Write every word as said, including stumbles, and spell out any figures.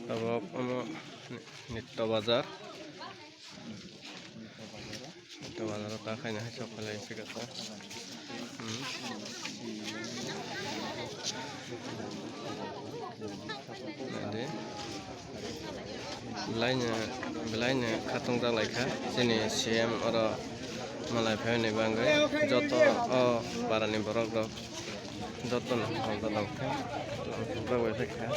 Tabok omo Nitto Bazar. Nitto Bazar o ta khaina hai sok khalai se kasa. Hmm. Ade. Belaino, belaino khatung jak lai kha. Chini C M oro malai phaini bagwi joto o parani borok rok joto no hamjak lai kha. Hamjak bai kha.